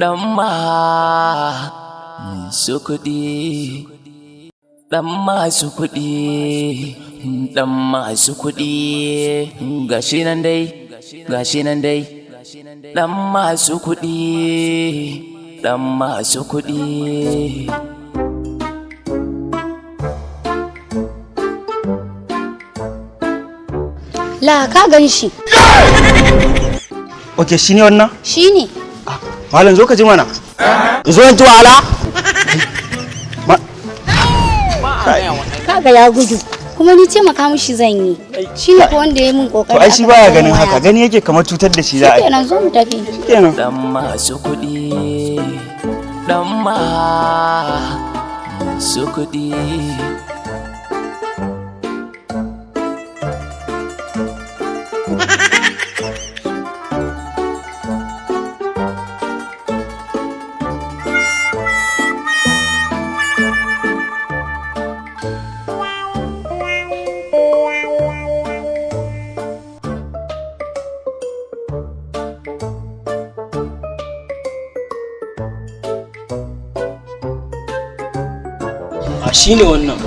Ɗan masu kuɗi, ɗan masu kuɗi, ɗan masu kuɗi, gashi nan dai, gashi nan dai, ɗan masu kuɗi, ɗan masu kuɗi. La, ka gan shi. Ok, shi ne wannan? Shi ne. Malam, zo ka ji mana. Zo in ji wahala. Kaga ya gudu. Kuma ni taimaka mishi zan yi. Shi ne ko wanda ya min kokari. To ai shi baya ganin haka, gani yake kamar cutar da shi za a yi. Kenan, zo mu tafi. Kenan. Ɗan masu kuɗi, ɗan masu kuɗi. A, shi ne wannan.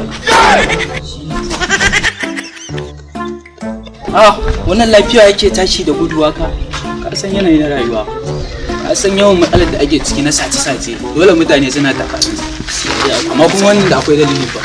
Ah, wannan lafiya yake tashi da gudu haka? Ka san yanayi na rayuwa, ka san yawan matsalar da ake ciki na sace-sace, dole mutane suna takasin, amma kuma wannan da akwai dalili ba.